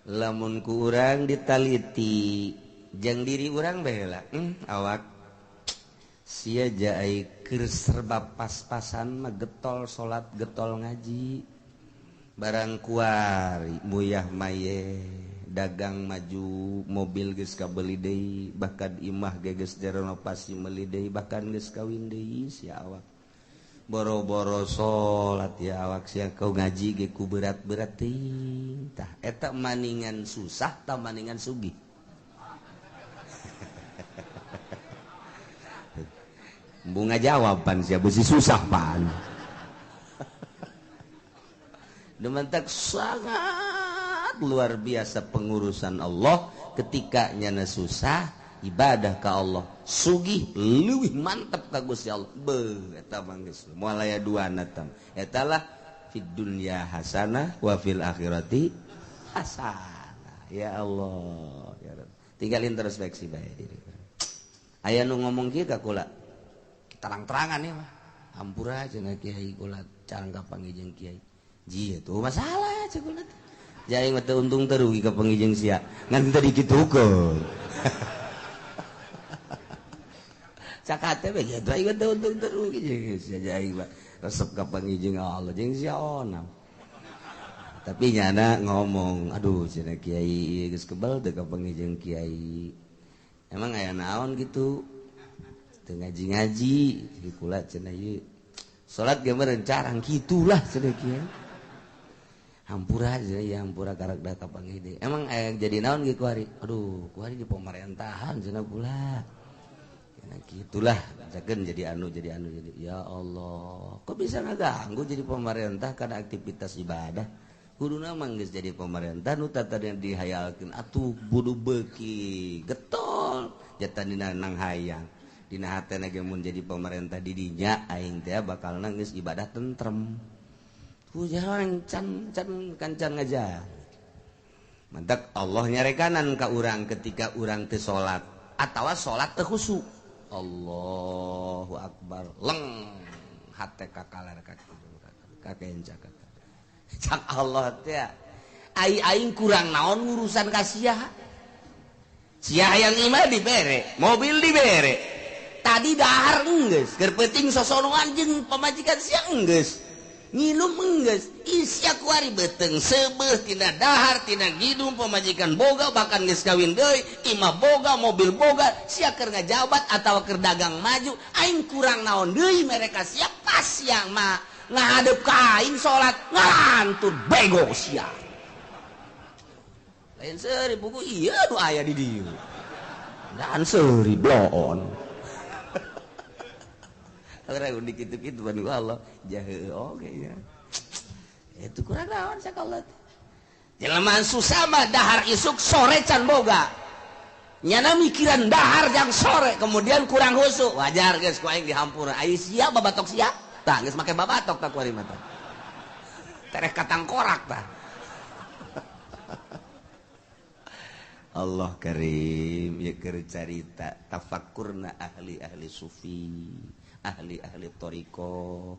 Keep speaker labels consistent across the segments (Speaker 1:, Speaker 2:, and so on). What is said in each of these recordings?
Speaker 1: Lamun ku urang ditaliti jeung diri urang bae lah. Awak sia jaai keur serba pas-pasan mah getol salat getol ngaji. Barang kuari muyah maye dagang maju mobil geus kabeli deui bahkan imah ge geus direnovasi meuli deui bahkan geus kawin deui sia awak. Boro-boro salat ya awak sia kau ngaji ge ku berat-berat teuing. Tah eta maningan susah tah maningan sugih. Bunga jawaban sia beusi susah pan. Dementak sangat luar biasa pengurusan Allah ketika nyana susah ibadah ka Allah sugih leuwih mantep ka Gusti Allah. Beuh eta mah geus moal aya duana tam. Eta lah fid dunya hasanah wa fil akhirati hasanah. Ya Allah ya Rabb. Tinggal introspeksi bae diri. Aya nu ngomong kieu ka kula terang-terangan ya mah. Hampura cenah kiai kula carang ka panggih kiai. Ji itu masalah cek kula teh. Jaing mah teu untung teu rugi ka panggih sia. Ngan teu dikitukeun. Cakate we kitu aing mah teu untung teu rugi jeung sia jaing mah resep ka panggih Allah jeung sia onam. Tapi nyana ngomong, aduh cenah kiai geus kebel teu ka panggih kiai. Emang aya naon gitu? Teu ngaji-ngaji di kula cenah ieu. Salat ge meureun carang kitulah cenah kiai. Hampura aja ya hampura karak dah kapanggih deui. Emang aya jadi naon ge kuari? Aduh, kuari di pemerintahan cenah pula. Cenah kitulah, jakeun jadi anu jadi anu jadi. Ya Allah, kok bisa ngaganggu jadi pemerintah karena aktivitas ibadah? Kuduna mah geus jadi pemerintah nu tadi dihayalkeun atuh budu beuki getol jatan dina nang hayang. Dina hatena ge mun jadi pemerintah di dinya aing teh bakalna geus ibadah tentrem. Hujan can can kancan ngajar. Mantak Allah nyarekanan ka urang ketika urang teu salat atawa salat teu khusyuk. Allahu akbar. Leng hate ka kaler ka kakenca ka. Cak Allah teh ai aing kurang naon urusan ka sia. Sia hayang imah dibere, mobil dibere. Tadi dahar enggeus, keur peuting sosonoan jeung pamajikan sia enggeus. Nginum enggeus, isia kuari beuteung seubeuh tina dahar tina gidung pamajikan boga bahkan geus kawin deui, imah boga, mobil boga, sia keur ngajabat atawa keur dagang maju, aing kurang naon deui mereka sia pas sia mah ngahadeup ka aing salat ngalantun bego sia. Lain seuri buku ieu nu aya di dieu. Dan seuri bloon. Orang udah gitu-gitu ban gua Allah jahe oke ya. Itu kurang naon sakola. Jelema susah mah dahar isuk sore can boga. Nyana mikiran dahar jang sore kemudian kurang husuk. Wajar geus ku aing dihampura. Ai sia babatok sia. Tah geus make babatok tah kuari mah tah. Tereh katangkorak tah. Allah karim ya keur carita tafakkurna ahli-ahli sufi, ahli-ahli thariqah.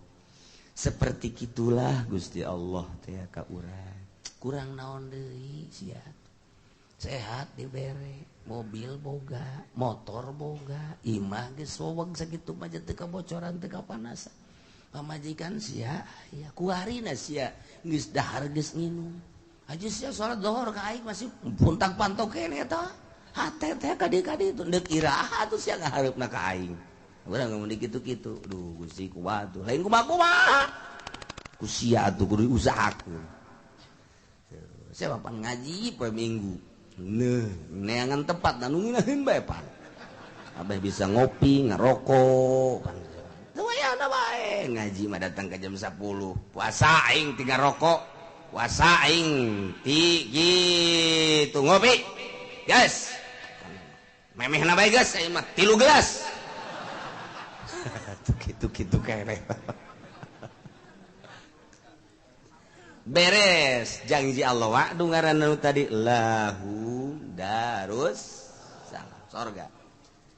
Speaker 1: Seperti kitulah Gusti Allah teh ka urang. Kurang naon deui sia. Sehat dibere, mobil boga, motor boga, imah geus weweg sakitu mah teu kabocoran teu kapanasan. Pamajikan sia ya kuarina sia geus dahar geus nginum. Aja sia salat zuhur ka aing masih puntang pantok keneh eta. Hate teh kadi-kadi itu deuk iraha atuh sia ngahareupna ka aing. Urang ngomong kitu-kitu. Duh Gusti kumaha tuh. Lain kumaha-kumaha. Ku sia atuh kudu usahakeun. Sia mah pan ngaji poe Minggu. Neuh, neangan tempat anu ngeunaheun bae pan. Abeh bisa ngopi, ngerokok pan. Teu aya bae ngaji mah datang ke jam 10. Puasa aing tinggal rokok. Puasa aing ti gitu ngopi. Guys. Memehna bae geus aing mah 3 gelas. Gitu-gitu kene. Beres janji Allah wa'du ngaranna tadi lahum darus salam sorga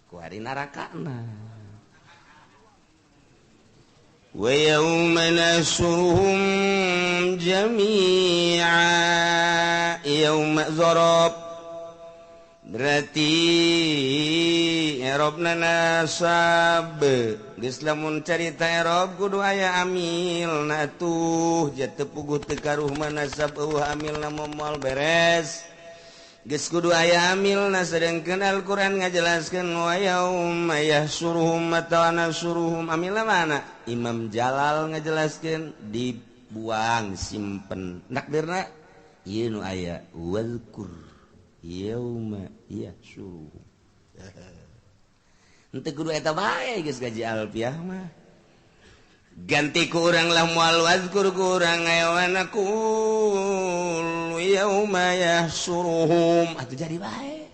Speaker 1: kuari narakana. Wa yawma nahsyuruhum jami'a. yauma zorob berarti i'rabna nasab geus lamun carita i'rab kudu aya amilna tuh jatuh puguh teu karuh mah nasab eueuh amilna moal beres geus kudu aya amilna sedengkeun Al-Qur'an ngajelaskeun wa yauma yahsyuruhum atawa nasuruhum amilna mana Imam Jalal ngajelaskeun dibuang simpen nakdirna ieu nu aya wazkur yauma yahsyuruhum henteu kudu eta bae geus gaji alfiah mah ganti ku urang lah moal wazkur ku urang aya naqul yauma yahsyuruhum atuh jadi bae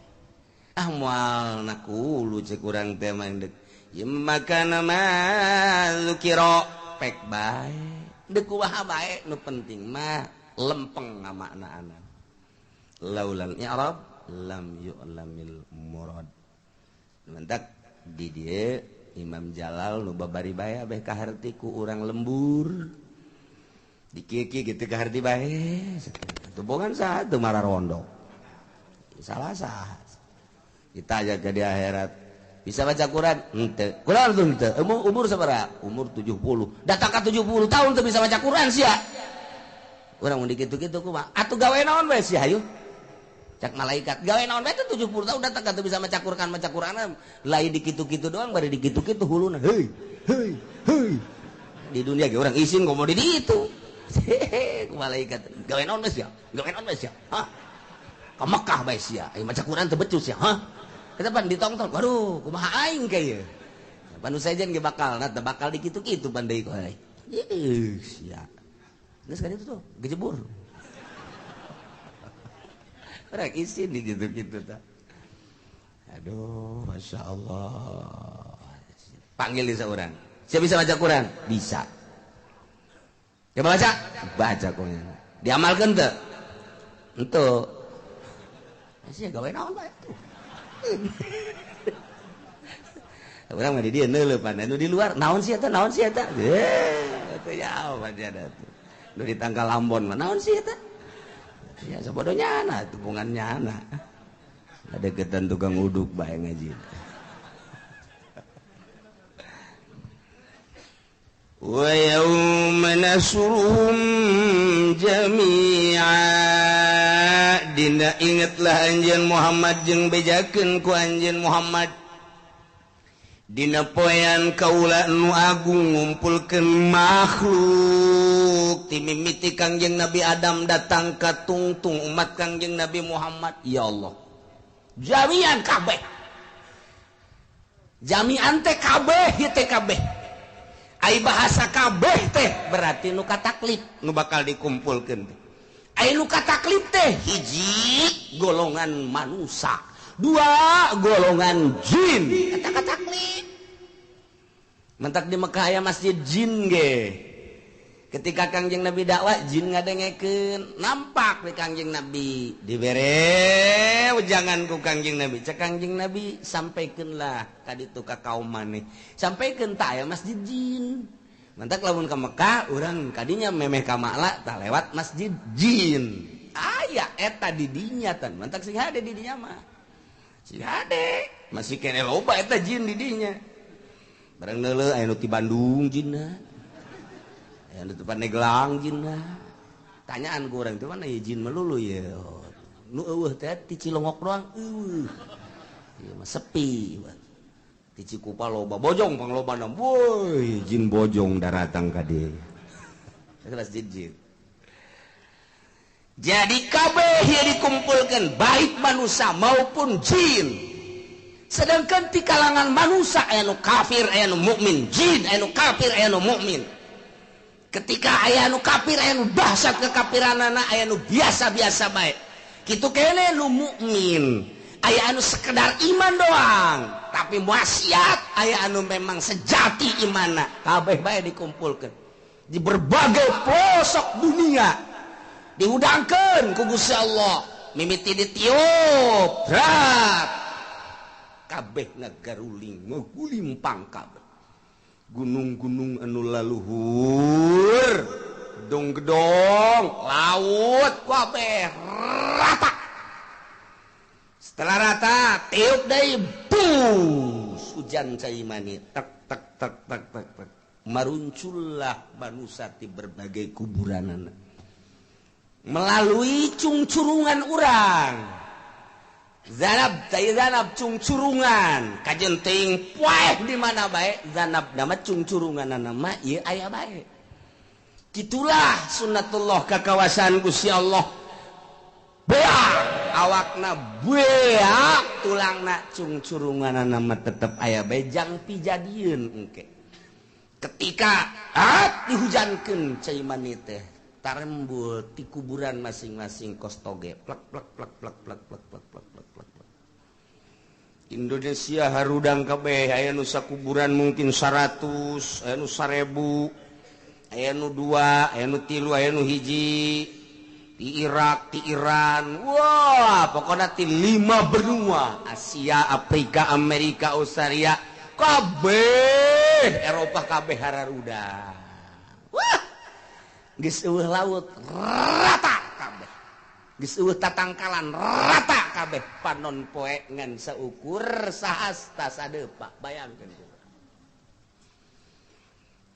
Speaker 1: ah moal naqulu cek urang teh mah deuk ieu makana ma zukira pek bae deuk kumaha bae nu penting mah lempeng ngamaknaana laulal i'rab lam yu'lamil murad mentak di dieu Imam Jalal nu babari bae abeh kaharti ku urang lembur di kieu-kieu kitu kaharti bae tubongan saha teu mararondo salah saha kita aja ke di akhirat bisa baca Quran henteu Quran tuh henteu umur sabaraha umur 70 datang ka 70 tahun teu bisa baca Quran sia urang mun dikitu-kitu kumaha atuh gawe naon bae sia hayu cak malaikat gawe naon bae teh 70 tahun datang ka teu bisa maca Quran lain dikitu-kitu doang bari dikitu-kitu huluna heuy heuy heuy di dunia ge urang isin komo di ditu ku malaikat gawe naon bae sia gawe naon bae sia hah ka Mekah bae sia aya maca Quran teu becus sia hah eta pan ditongtong waduh kumaha aing ka ieu pan nu sejen ge bakal na teu bakal dikitu-kitu pan deui ku aing ih sia geus ka ditu tuh gejebur rek isin di gitu-gitu ta. Aduh, Masya Allah. Panggil di seorang. Siapa bisa baca Quran? Bisa. Coba baca? Baca Quran. Diamalkan teu? Henteu. Sia gawe naon bae tuh. Urang mah di dieu neuleupan anu di luar naon sia eta? Naon sia eta? Teu jauh dia tuh. Nu di tangkal Ambon mah naon sia eta? Ya sabodonya anak, tubungannya anak. Ada ketan tukang uduk bae ngaji. Wa yauma nasruhum jami'a dina ingatlah anjeun Muhammad jeung bejakeun ku anjeun Muhammad dina poean kaula nu agung ngumpulkeun makhluk ti mimiti Kangjeng Nabi Adam datang ka tungtung umat Kangjeng Nabi Muhammad ya Allah jami'an kabeh jami'an teh kabeh ieu teh kabeh ai bahasa kabeh teh berarti nu kataklif nu bakal dikumpulkeun teh ai nu kataklif teh hiji golongan manusia dua golongan jin kata taklif mentak di Mekah aya masjid jin ge ketika Kangjeng Nabi dakwah jin ngadengekeun nampak di Kangjeng Nabi dibere wejangan ku Kangjeng Nabi cek Kangjeng Nabi sampaikeunlah ka ditu ka kaum maneh sampaikeun tah aya masjid jin mentak lamun ka Mekah urang kadinya memeh ka Makla tah lewat masjid jin aya eta di dinya tan mentak sing hade di dinya mah sing hade masih kene loba eta jin di dinya bareng neuleuh aya nu ti Bandung jinna aya nu ti Pandeglang jinna tanyaan ku urang teh mana ya jin melulu ya nu eueuh teh ti Cilongok doang eueuh ieu mah sepi ti Cikupa loba bojong panglobana woi jin bojong daratang ka dieu eta masjid jin. Jadi kabeh ieu dikumpulkeun baik manusia maupun jin. Sedangkan di kalangan manusia aya nu kafir aya nu mukmin, jin aya nu kafir aya nu mukmin. Ketika aya nu kafir aya nu dahsyat kekafiranana aya nu biasa-biasa bae. Kitu kene nu mukmin, aya anu sekedar iman doang, tapi maksiat aya anu memang sejati imanna. Kabeh bae dikumpulkeun di berbagai pelosok dunia. Dihudangkeun ku Gusti Allah, mimiti ditiup, rat. Kabeh ngagaruling, ngagulimpang kabeh. Gunung-gunung anu laluhur, gedong-gedong, laut kabeh rata. Setelah rata tiup deui, bus hujan cai mani, tek tek tek tek tek tek, maruncullah manusia di berbagai kuburanana melalui cungcurungan urang. Zanab cai zanab cungcurungan kajen teuing poeh di mana bae zanab nama cungcurungan nama ieu aya bae. Kitulah sunnatullah kakawasan Gusti Allah. Beak awakna, beak tulangna, cungcurungan nama tetep aya bae jang pijadieun engke. Ketika dihujankeun cai mani teh tarembul ti kuburan masing-masing kos toge plek plek plek plek plek plek plek plek plek plek plek. Indonesia harudang kabeh, aya nu sakuburan mungkin 100, aya nu 1000, aya nu 2, aya nu 3, aya nu 1. Di Irak, di Iran, wah pokoknya di 5 benua, Asia, Afrika, Amerika, Australia, kabeh, Eropa kabeh hararudang. Wah, geus eueuh laut rata kabeh, geus eueuh tatangkalan rata kabeh, panon poe ngan saukur sahasta sadepa, bayangkeun.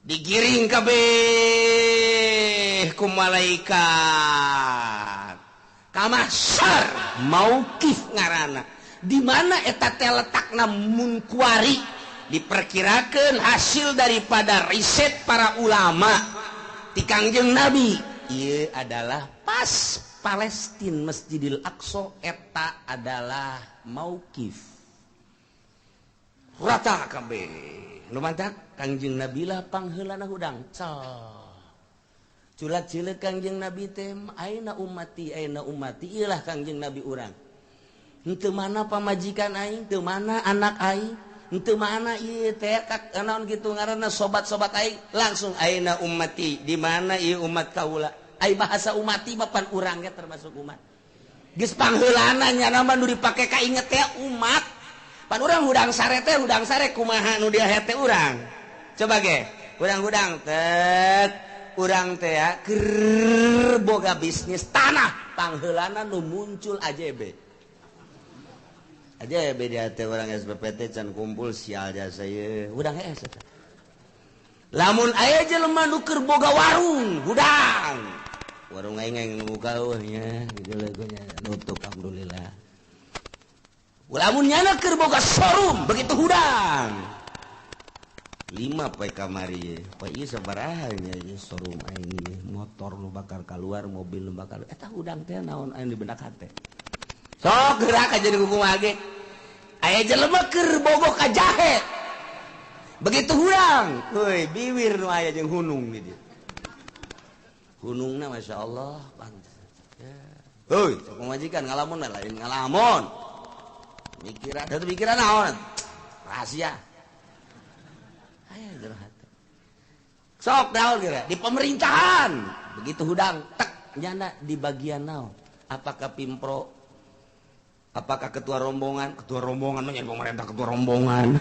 Speaker 1: Digiring kabeh ku malaikat ka mahsyar, mauqif ngaranna. Di mana eta teh letakna mun kuari diperkirakan hasil daripada riset para ulama ti Kangjeng Nabi, ieu adalah pas Palestina Masjidil Aqsa eta adalah mauqif. Rata kabeh. Nu mantak Kangjeng Nabi lah pangheulana hudang. Culat cileuk Kangjeng Nabi teh aina ummati, aina ummati, ieu lah Kangjeng Nabi urang. Henteu mana pamajikan aing, teu mana anak aing, henteu mana ieu teh naon kitu ngaranna sobat-sobat aing, langsung aina ummati, di mana ieu umat kaula. Ai bahasa ummati mah pan urang ge termasuk umat. Geus pangheulana nya mah nu dipake kainget teh umat. Pan urang hudang sare teh hudang sare kumaha nu dia hete urang. Coba ge, urang-hudang tet, urang teh ya keur boga bisnis tanah, pangheulana nu muncul AJB. AJB dia teh urang SPPT can kumpul sial jasa ieu. Hudang hees eta. Lamun aya jelema nu keur boga warung, hudang. Warung aing nu buka eueuh nya, gitu nya nutup alhamdulillah. Lamun nyana keur boga showroom begitu hudang. 5 poe kamari poe ieu sabaraha nya ieu showroom aing ieu, motor nu bakar keluar, mobil nu bakar, eta hudang teh naon anu di benak hate. Sok gerak aja di kumaha ge. Aya jelema keur bogoh ka jahe. Begitu hudang, heuy biwir nu aya jeung hunung di dieu. Hunungna masyaallah pantes. Heuy, sok pamajikan ngalamun lain ngalamun. Mikiran, da pikiran naon? Rahasia. Aya jero hate. Sok naon kira di pemerintahan. Begitu hudang tek nyana di bagian naon? Apakah pimpro? Apakah ketua rombongan? Ketua rombongan mah pemerintah ketua rombongan.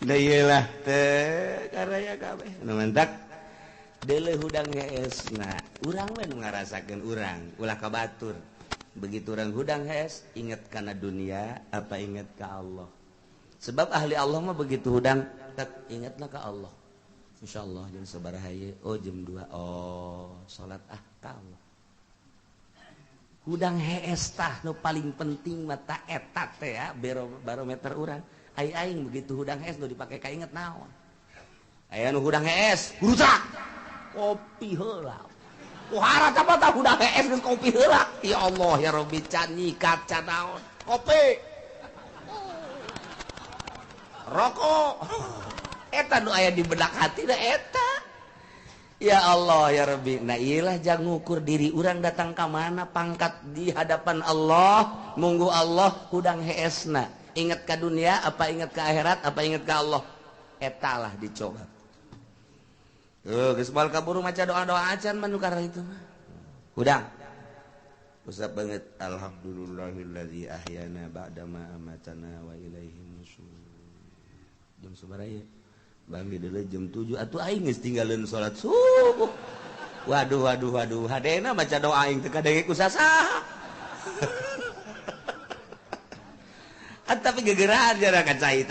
Speaker 1: Da ieu lah teh karaya kabeh. Nu mantak deuleuh hudang heesna. Urang we nu ngarasakeun urang, ulah ka batur. Begitu orang hudang hees, ingat karena dunia apa ingat ke Allah. Sebab ahli Allah mah begitu hudang tek ingatlah ke Allah. Insyaallah jam sabaraha ieu? Oh jam 2. Oh, salat ah ka Allah. Hudang hees tah nu paling penting mah ta eta teh ya barometer urang. Ai aing begitu hudang hees nu dipake kainget naon. Aya nu hudang hees, rusak. Kopi heula. Uhara apa tah hudang hees geus kopi heula. Ya Allah ya Rabbi can nyikat can naon. Kopi. Rokok. Eta nu aya di benak hati da eta. Ya Allah ya Rabbi. Nah iyalah jangan ngukur diri urang datang ka mana pangkat di hadapan Allah, munggu Allah hudang heesna. Ingat ka dunia apa ingat ka akhirat apa ingat ka Allah. Eta lah dicoba. Geus bal kaburu maca doa-doa acan mah nu karena itu mah. Hudang. Usap banget alhamdulillahillazi ahyana ba'da ma amatana wa ilaihi nusyur. Jam sabaraha ieu? Bang di deuleu jam 7 atuh aing geus tinggalin salat subuh. Waduh waduh waduh, hadena maca doa aing teu kadenge ku sasaha. Tapi gegeraan jarak kacai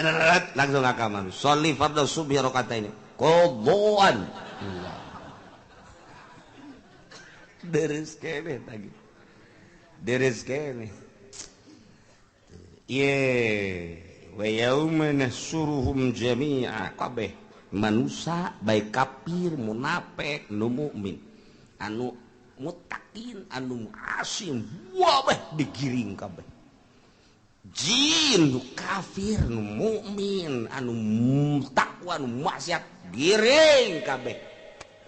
Speaker 1: langsung akaman. Sholli fardhu subhi rakaataini. Qadhaan. Deres kene tadi. Deres kene. Ye wa yauma nahsyuruhum jami'a kabeh manusa baik kafir munafik nu mukmin anu muttaqin anu asim wabeh digiring kabeh jin nu kafir nu mukmin anu takwa nu maksiat giring kabeh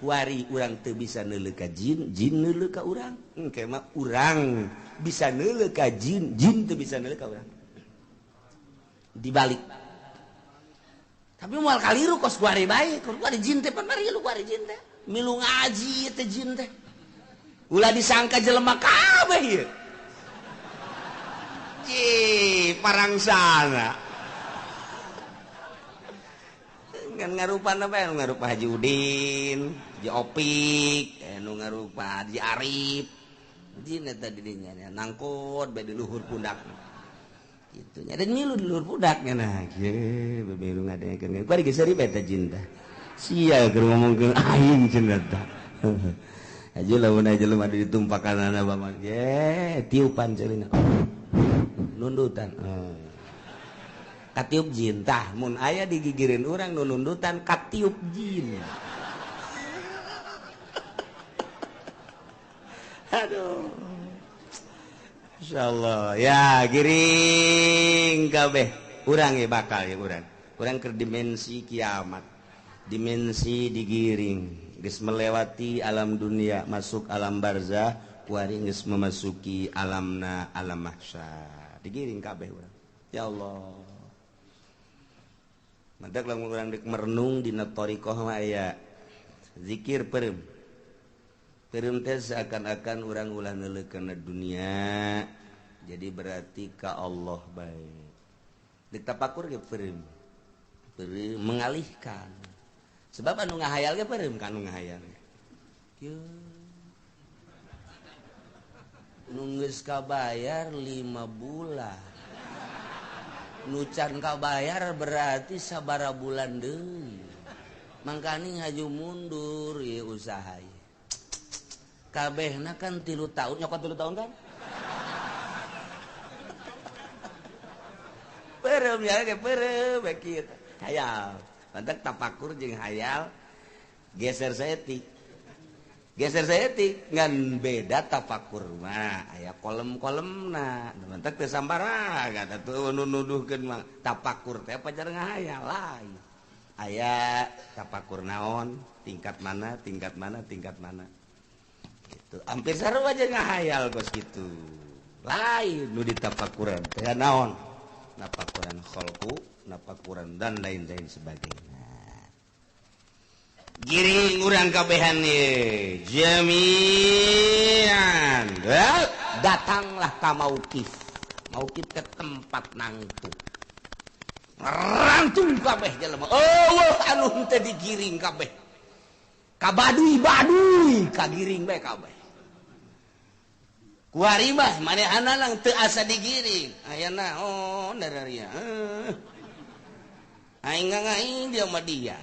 Speaker 1: kuari urang teu bisa neuleuh ka jin, jin neuleuh ka urang engke mah urang bisa neuleuh ka jin, jin teu bisa neuleuh ka urang dibalik. Tapi moal kaliru kos kuari bae, kuari jin teh pan marilu kuari jin teh. Milu ngaji teh jin teh. Ulah disangka jelema kabeh ieu. Cih, parangsana. Ngan ngarupa apa nu ngarupa Haji Udin, Haji Opik, nu ngarupa Haji Arif. Jin eta di dinya nangkot bae di luhur pundak. Gitu nya dan milu di luhur pundaknya nah kieu milu ngadengekeun bari geus seuri bae teh jin teh sia keur ngomongkeun aing cenah tah aja lamun aja jelema ditumpakanana bamak ye tiupan ceulina nundutan katiup jin tah mun aya digigireun urang nu nundutan katiup jin. Aduh insyaallah ya giring kabeh urang ye bakal ye urang urang ke dimensi kiamat dimensi digiring geus melewati alam dunia masuk alam barzah kuari geus memasuki alamna alam mahsyar digiring kabeh urang ya Allah mantak lamun urang deuk merenung dina thariqah mah aya zikir peureum peureum teh seakan-akan urang ulah neuleuh kana dunia jadi berarti ka Allah bae deuk tapakur ge peureum peureum mengalihkan sebab anu ngahayal ge peureum ka anu ngahayal kieu nu geus kabayar 5 bulan nu can kabayar berarti sabaraha bulan deui mangkani haju mundur ieu usaha ieu kabehna kan 3 tahun nyokot 3 tahun kan peureum ya ge peureum bae kieu hayal mantak tapakur jeung hayal geser saeutik ngan beda tapakur mah aya kolem-kolemna mantak teu sambarang atuh nu nuduhkeun mah tapakur teh pajar ngahayal lain aya tapakur naon tingkat mana tingkat mana tingkat mana gitu hampir sarua aja ngahayal kos kitu lain nu ditapakuran teh naon napakuran kholqu napakuran dan lain-lain sebagainya giring urang kabehan ye jami'an datanglah ka mauqif mauqif ke tempat nangtung rangtung kabeh jelema eueuh anu henteu digiring kabeh ka baduy-baduy kagiring bae kabeh kuari mah manehanana teu asa digiring aya naon dararia aing ngaing dia mah dia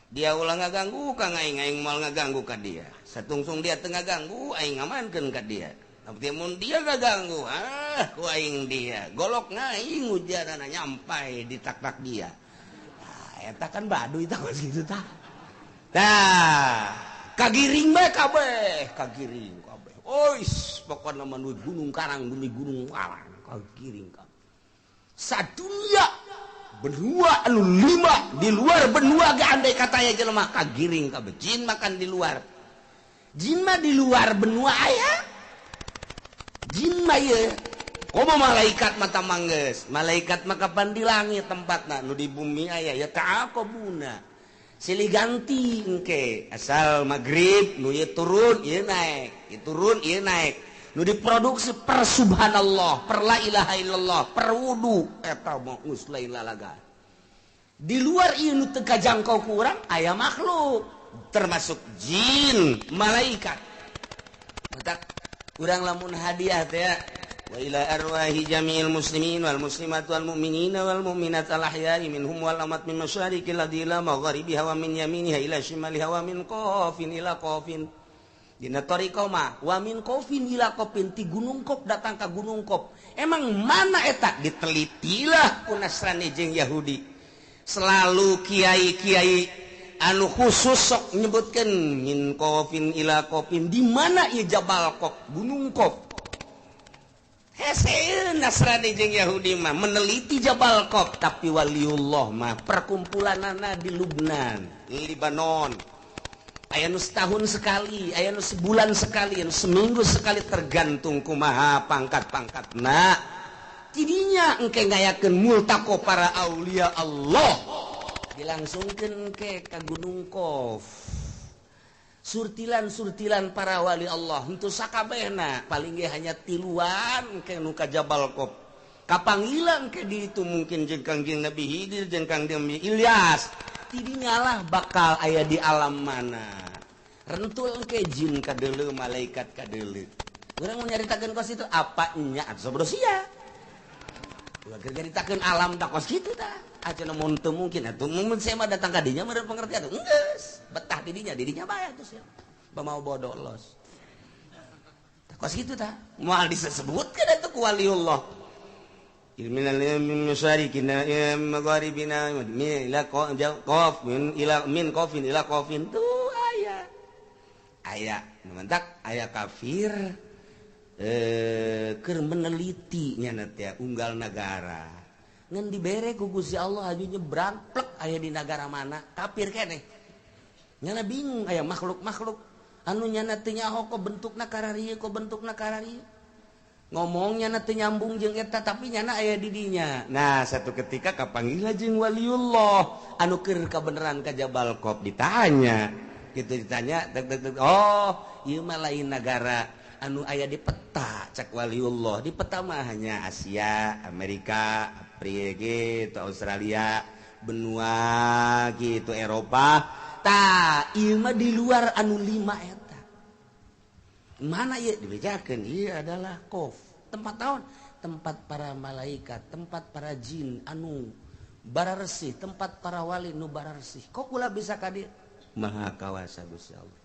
Speaker 1: dia ulah ngaganggu ka aing aing moal ngaganggu ka dia satungsung dia teu ngaganggu aing ngamankeun ka dia tapi mun dia ngaganggu ah ku aing dia golok ngaing ujarana nyampai di tak-tak dia nah eta kan baduy tah kos kitu tah. Nah, kagiring bae kabeh, kagiring kabeh. Ois, pokona mah nu Gunung Karang, bumi Gunung Karang, kagiring kabeh. Sadunia benua anu 5 di luar benua ge andai katanya jelema kagiring kabeh. Jin makan di luar. Jin mah di luar benua aya. Jin mah ieu komo malaikat mata manggeus. Malaikat mah kapan di langit tempatna, nu di bumi aya ya ta'aqabuna. Silih ganti engke asal maghrib nu ieu turun ieu naik, ieu turun ieu naik. Nu diproduksi per subhanallah, per la ilaha illallah, per wudu eta mah geus lain lalaga. Di luar ieu nu teu kajangkau ku urang aya makhluk termasuk jin, malaikat. Matak urang lamun hadiah teh Wa ila arwahi jami'il muslimin wal muslimat wal mu'minina wal mu'minat al ahya'i minhum wal amwat min masyariqil ardi ila magharibiha wa min yaminiha ila shimaliha wa min qafin ila qafin. Dina thariqah mah wa min qafin ila qafin, ti gunung Qaf datang ka gunung Qaf. Emang mana eta ditelitilah ku Nasrani jeung Yahudi. Selalu kiai-kiai anu khusus sok nyebutkeun min qafin ila qafin, di mana ieu Jabal Qaf, Gunung Qaf. Hese Nasrani jeung Yahudi mah meneliti Jabal Qaf, tapi waliullah mah perkumpulanana di Lubnan, Libanon. Aya nu setahun sekali, aya nu sebulan sekali, aya nu seminggu sekali, tergantung kumaha pangkat-pangkatna. Tidinya engke ngayakeun multaqo para aulia Allah, dilangsungkeun engke ka Gunung Qaf. Surtilan-surtilan para wali Allah henteu sakabehna, paling ge hanya tiluan ke nu ka Jabal Qaf. Kapanggilan ke di itu mungkin jeung Kangjeng Nabi Khidir jeung Kangjeng Nabi Ilyas. Tidinya lah bakal aya di alam mana. Rentul ke jin kadeuleu, malaikat kadeuleu. Urang mau nyaritakeun kos itu apa nya atuh sia. Ulah keur nyaritakeun alam tak kos kitu tah. Acan mun teu mungkin atuh mun saya mah datang ka dinya meureun pengertian geus betah di dinya, di dinya bae atuh sia. Bamau bodoh los. Tah kos kitu tah. Moal disebutkeun atuh ku waliullah. Minal min masyariqina magharibina min ila qaf min ila min qafin ila qafin tuh aya. Aya mantak aya kafir keur meneliti nya teh unggal nagara. Ngan dibere ku Gusti Allah aju nyebrang plek aya di nagara mana kafir keneh. Nyana bingung aya makhluk-makhluk anu nyana teu nyaho kok bentukna kararieu kok bentukna kararieu. Ngomongnya na teu nyambung jeung eta tapi nyana aya di dinya. Nah, satu ketika kapanggih jeung waliullah anu keur kabeneran ka Jabal Qaf ditanya. Kitu ditanya tek tek tek, oh, ieu mah lain nagara anu aya di peta cak waliullah. Di peta mah hanya Asia, Amerika, Afrika gitu, Australia, benua gitu, Eropa. Tah, ieu mah di luar anu lima eta. Mana ieu dibejakeun ieu adalah Qaf, tempat naon? Tempat para malaikat, tempat para jin anu bararesih, tempat para wali nu bararesih. Kok kula bisa ka dieu? Maha kawasa Gusti Allah.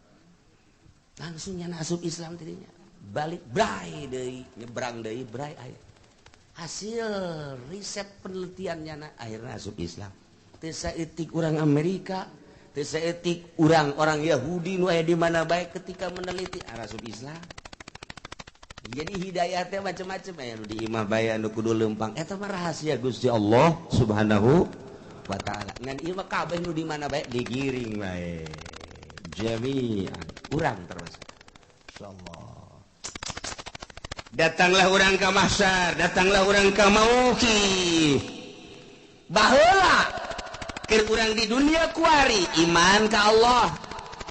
Speaker 1: Langsung nya asup Islam tidinya. Balik brai deui, nyebrang deui brai aya. Hasil riset penelitiannya na akhirnya asup Islam. Teu saeutik urang Amerika, teu saeutik urang-orang Yahudi nu aya di mana bae ketika meneliti asup Islam. Jadi hidayah teh macam-macam aya nu di imah bae anu kudu leumpang. Eta mah rahasia Gusti Allah Subhanahu wa taala. Ngan ieu mah kabeh nu di mana bae digiring bae. Jami'an urang termasuk. Insyaallah. Datanglah urang ka mahsyar, datanglah urang ka mauqif. Baheula keur urang di dunia kuari iman ka Allah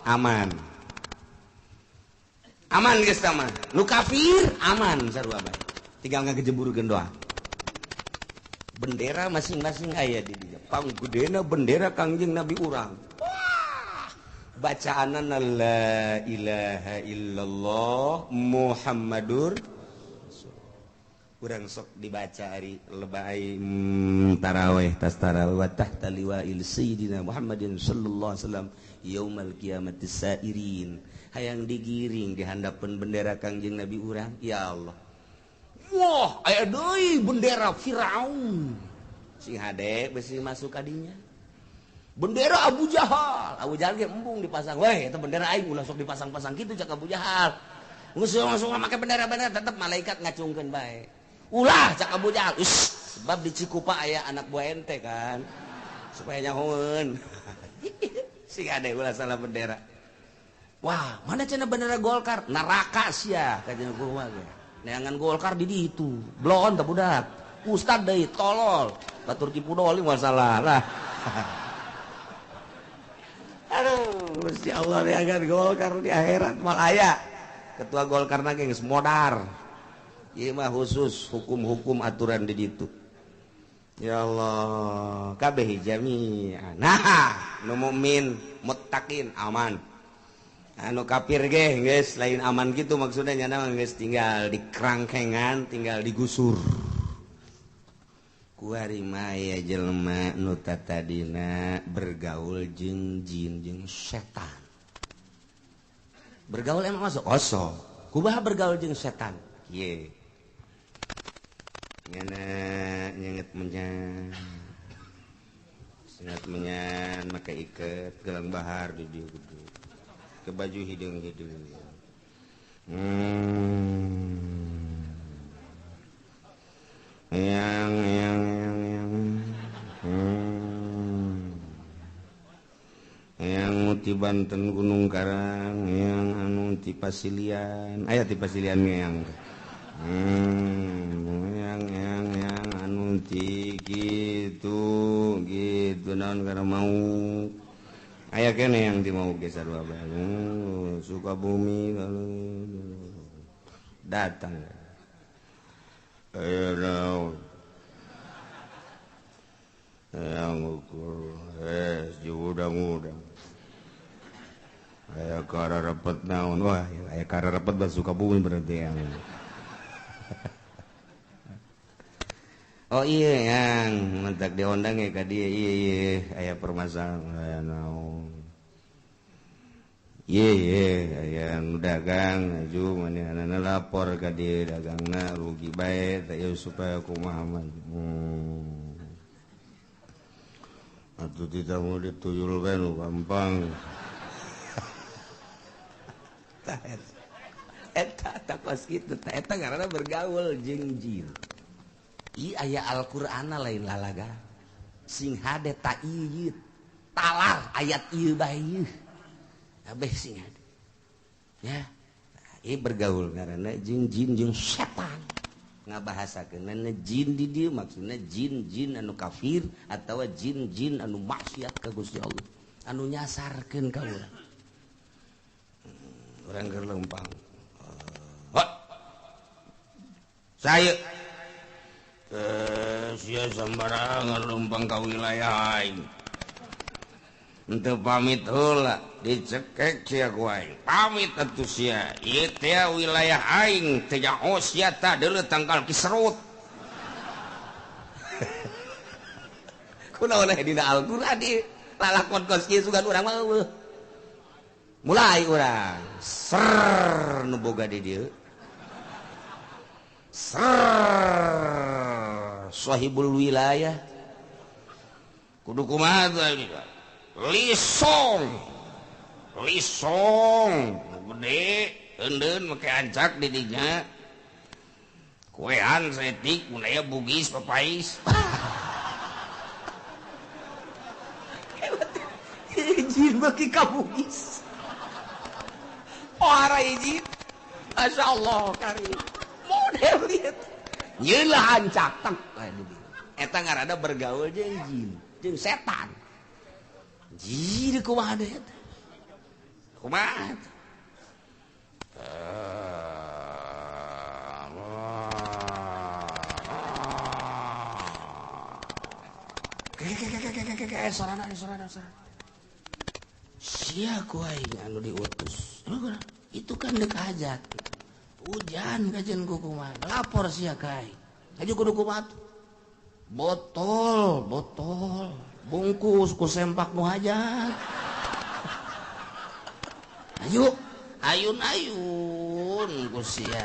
Speaker 1: aman. Aman geus tah mah. Nu kafir aman sarua bae. Tinggal ngagejeburkeun doa. Bendera masing-masing aya di dieu. Panggedena bendera Kangjeng Nabi urang. Wah, bacaanana la ilaha illallah Muhammadur Rasulullah. Urang sok dibaca ari lebay tarawih tas tarawih wa tahta liwa'il sayyidina Muhammadin sallallahu alaihi wasallam yaumal qiyamati sairin. Hayang digiring di handapeun bendera Kangjeng Nabi urang, ya Allah. Wah, aya deui bendera Firaun. Sing hade besi masuk kadinya. Bendera Abu Jahal. Abu Jahal ge embung dipasang. Weh, eta bendera aing ulah sok dipasang-pasang kitu cak Abu Jahal. Geus langsung make bendera-bendera tetep malaikat ngacungkeun bae. Ulah cak Abu Jahal. Ush, sebab di Cikupa aya anak buah ente kan. Supaya nyahoeun. Sing hade ulah salah bendera. Wah, mana cenah bendera Golkar? Neraka sia kajian gua ge. Neangan Golkar di ditu. Blon teh budak. Ustad deui tolol. Batur Kipudoli masalah lah. Aduh, Gusti Allah neangan Golkar di akhirat mal aya. Ketua Golkar na ge geus modar. Ieu mah khusus hukum-hukum aturan di ditu. Ya Allah, kabeh jami'an. Nah, nu mukmin muttaqin aman. Anu kafir ge geus lain aman gitu maksudnya nyana geus tinggal di kerangkengan, tinggal digusur. Kuari mah aya jelema nu tatadina bergaul jeung jin jeung setan. Bergaul emang masuk osok. Kumaha bergaul jeung setan? Kieu. Nyana nyenget menyan. Sengat menyan make iket gelang bahar di dieu gede. Ke baju hideung-hideung. Yang yang ti Banten Gunung Karang, yang anu ti Pasilian, aya ti Pasilian yang yang anu ti kitu gitu naon karena mau aya kene yang di mau ge sarua bae Sukabumi datang aya naon yang ukur udang-udang aya kararepet naon wah aya kararepet ba Sukabumi berarti yang oh iya yang mentak diondang ya ka dieu iya iya aya permasalahan aya naon iya iya aya nu dagang aju manehanana lapor ka dieu dagangna rugi bae teh ieu supaya kumaha mah atuh tidak mau dituyul bae nu gampang tah eta takos kitu tah eta ngaranna bergaul jeung jin. I aya Al-Qur'ana lain lalaga sing hade ta ieu talar ayat ieu bae ieu kabeh sing hade ya ieu bergaul ngaranna jeung jin jeung setan ngabahasakeunna jin di dieu maksudna jin-jin anu kafir atawa jin-jin anu maksiat ka Gusti Allah anu nyasarkeun ka urang urang keur lempang saya sia sembarangan lempang ka wilayah aing henteu pamit heula dicekek sia ku aing pamit atuh sia ieu teh wilayah aing teh nyaho sia tah deuleu tangkal kiserut kunaon aya dina Al-Qur'an ieu lalakon kos kieu sugan urang mah eueuh mulai urang ser nu boga di dieu ser sahibul wilayah kudu kumaha teh lisong lisong gede eundeun make ancak di dinya kuean saeutik mun aya bugis papais izin bagi ka bugis ora izin masyaallah karim model lihat nyelah ancak tek eta ngaranna bergaul jeung jin jeung setan jin kumaha deui eta kumaha sorana sorana sorana sia ku aing anu diutus itu kan dek hajat hujan kajian kumaha lapor sia ka aing aju kudu kumaha botol botol bungkus ku sempak nu hajat ayo ayun ayun ku sia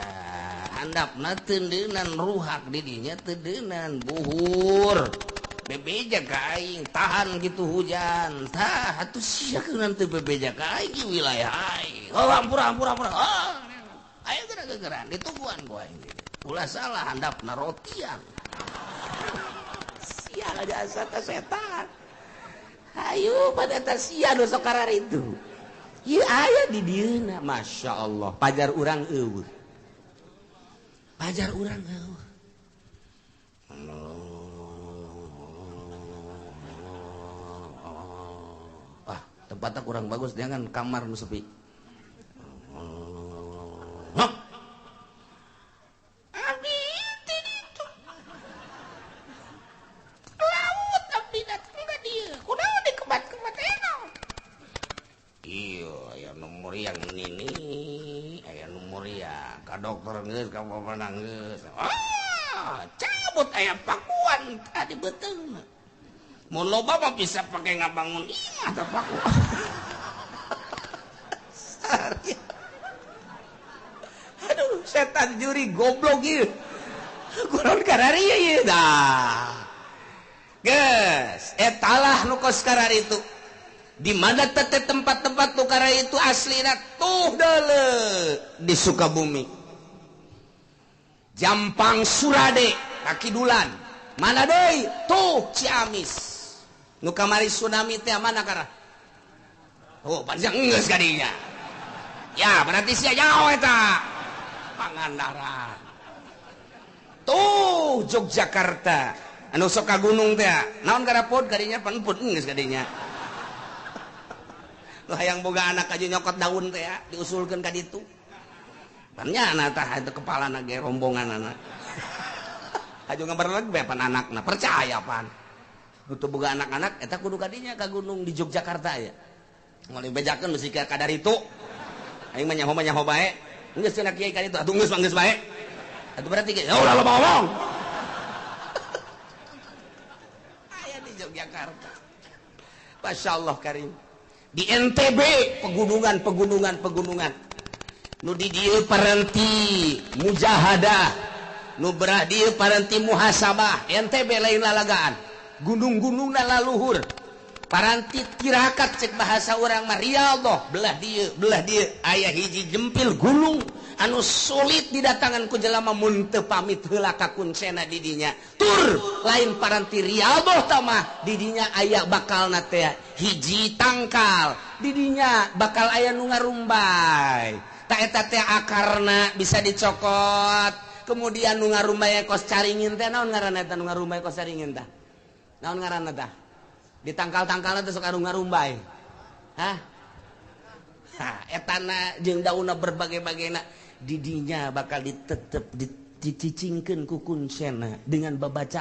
Speaker 1: handapna teundeunan ruhak di dinya teundeunan buhur bebeja ka aing tahan gitu hujan tah atuh sia keunang teu bebeja ka aing wilayah aing oh ampura ampura ampura oh ayo geura-geuraan ditungguan ku aing ulah salah handapna rotian sia jasa ta setan ayo pada eta sia nu sok kararitu ieu aya di dieuna masyaallah pajar urang eueuh pajar urang eueuh ah tempatnya kurang bagus jangan kamar nu sepi. Abdi itu laut abdi datang ka dieu kunaon dikebat-kebat enak iya aya nomor yang Ka dokter geus, ka bapak geus. Ah, cabut aya pakuan tadi beuteung. Mun loba mah bisa pake ngabangun imah tah pakuan. Aduh, setan juri goblok ieu. Kurang kararieu ieu dah. Geus, etalah nu kos kararitu. Di mana tete tempat-tempat nu kararitu aslina tuh deuleu di Sukabumi. Jampang Surade, Kakidulan. Mana deui? Tuh Ciamis. Nu kamari tsunami teh mana kara? Oh, panjang geus ka dinya. Ya, berarti sia jauh eta. Pangandaran. Tuh Yogyakarta. Anu sok ka gunung teh. Naon garapod kadinya panpun geus kadinya. Lu hayang boga anak aja nyokot daun teh diusulkeun ka ditu. Pan nya tah itu kepalana ge rombongan anak. Aju ngabar lagi pan anakna percaya pan. Nu teu boga anak-anak eta kudu kadinya ka gunung di Yogyakarta ya. Moal bejakeun mesti ka kadar itu. Aing mah nyaho bae. Geus cenah kiai ka ditu atuh geus mah geus bae. Atuh berarti ya ulah loba ngomong. Aya di Yogyakarta. Masyaallah karim. Di NTB pegunungan pegunungan pegunungan. Nu di dieu parenti mujahadah, nu berah dieu parenti muhasabah. NTB lain lalagaan. Gunung-gunungna laluhur. Paranti tirakat cek bahasa orang mah riyadhah, belah dieu aya hiji jempil gunung anu sulit didatangan ku jelema mun teu pamit heula ka kuncena di dinya. Tur lain paranti riyadhah tamah di dinya aya bakalna teh hiji tangkal, di dinya bakal aya nu ngarumbay. Ta eta teh akarna bisa dicokot. Kemudian nu ngarumbay kos caringin teh naon ngaranna eta nu ngarumbay kos caringin tah? Naon ngaranna tah? Di tangkal-tangkalna teh sok anu ngarumbay. Hah? Ha, etana jeung daunna berbagai-bagaina di dinya bakal ditetep dicicingkeun ku kuncena dengan babacaan.